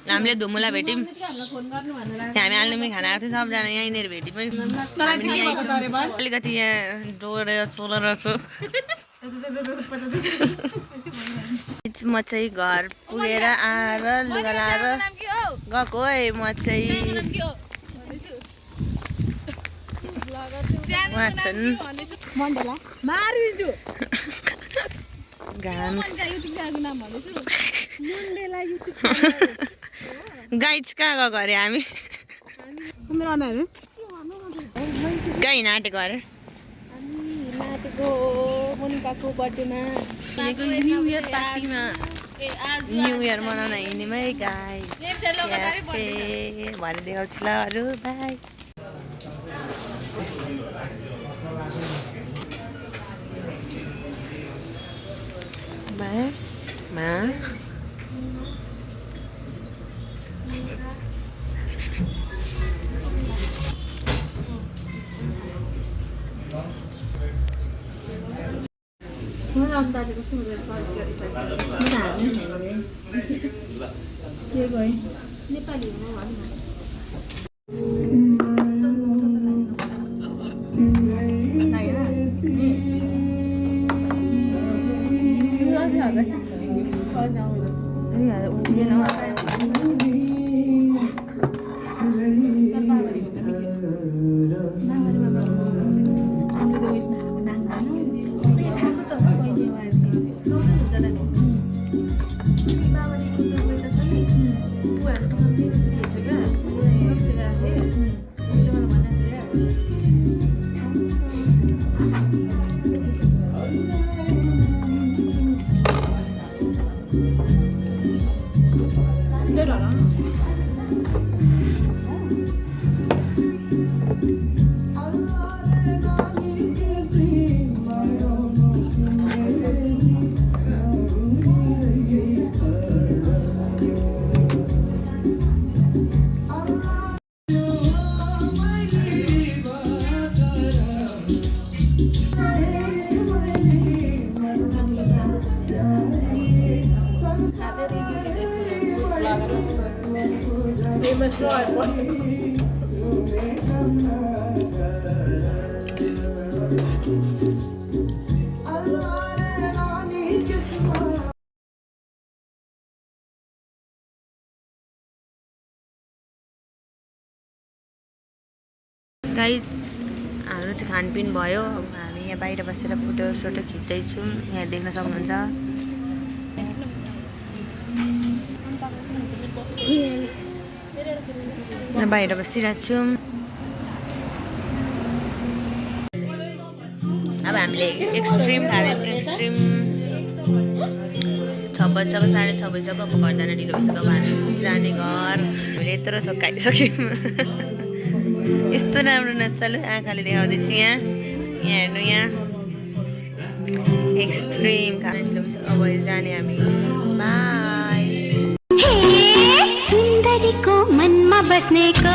हामीले धुमुला भेट्यौँ हामी आलुमी खाना आएको थियो सबजना यहीँनिर भेट्यौँ अलिकति यहाँ डोरेर चोलेर छु म चाहिँ घर पुगेर आएर लुगा लाएर गएको है म चाहिँ गाइज कहाँ गएको अरे हामी कहीँ नाटेको अरे मोनिकाको बर्थडेमा न्यू इयर मनाउन हिँड्यौँ है गाइज भरे देखाउँछु ल अरू बाई मा नेपाली गाइज हाम्रो चाहिँ खानपिन भयो अब हामी यहाँ बाहिर बसेर फोटोसोटो खिच्दैछौँ यहाँ देख्न सक्नुहुन्छ यहाँ बाहिर बसिरहेको छौँ अब हामीले एक्सट्रिम खाँदैछौँ एक्सट्रिम 6 बजीसक्यो 6:30 बजीसक्यो अब घर जान ढिलो भइसक्यो अब हामी जाने घर हामीले यत्रो थकाइसक्यौँ यस्तो राम्रो नचालु आँखाले देखाउँदैछु यहाँ हेर्नु यहाँ एक्सट्रिम खाना ढिलो भइसक्यो अब जाने हामी बाई सुन्दरीको मनमा बस्नेको